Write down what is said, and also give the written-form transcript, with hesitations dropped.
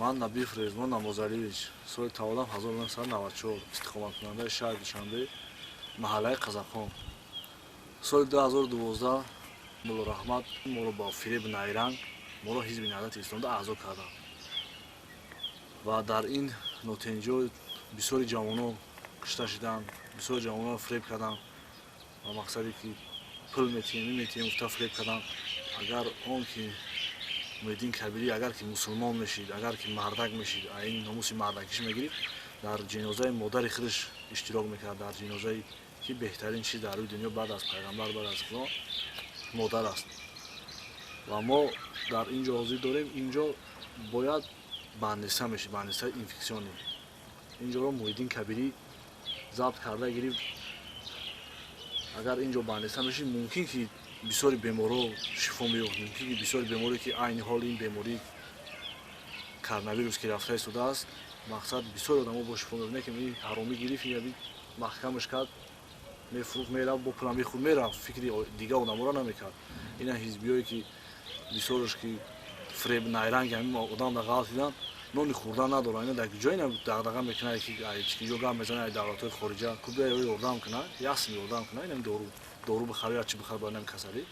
Ман Набиев Резвон Намозалиевич, соли таваллудам 1994, истиқоматкунандаи шаҳри Душанбе, маҳаллаи Қазоқхон. Соли 2012 Мулло Раҳмат моро бо фиреб найранг моро Ҳизби Наҳзати Исломда аъзо карданд ва дар ин нотенҷо бисёри ҷавонон кушта шуданд, бисёри ҷавононро фиреб карданд ба мақсаде ки пул метиҳем, ин метиҳем гуфта фиреб карданд. Агар он ки Муҳиддин Кабирӣ, агар ки мусулмон мешид, агар ки мардак мешид, ин номуси мардакиш мегирифт, дар ҷинозаи модари худаш иштирок мекард, дар ҷинозае ки беҳтарин чиз дар рӯи дунё баъд аз пайғамбар, баъд аз Худо модар аст. Ва мо дар ин ҷо ҳозир дорем, ин ҷо бояд больница мешид, больницаи инфекционный. Ин ҷоро Муҳиддин Кабирӣ забт карда гирифт. Агар ин ҷо больница мешид, мумкин ки бисёри беморҳо шифо меёфт, мумкин ки бисёри беморе ки айни ҳол ин бемории коронавирус ки рафта истодааст, мақсад бисёри одамо бо шифо меёфт. Не ки ин ҳаромӣ гирифт, ин маҳкамаш кард, мефурӯхт, мерафт, бо пула мехӯрд, мерафт, фикри дига одаморо намекард. Ина ҳизбиёе ки бисёраш ки фиреб найранги ҳамин одам да ғалат дидан, нони хӯрдан надоранд. Ина дар ҷое дағдаға мекунад, ки ҷо гап мезанад, ай давлатҳои хориҷа ку биё ёрдам кунад, ясм ёрдам кунад, инам дору бихар ё чӣ бихар барои ҳамин касалӣ.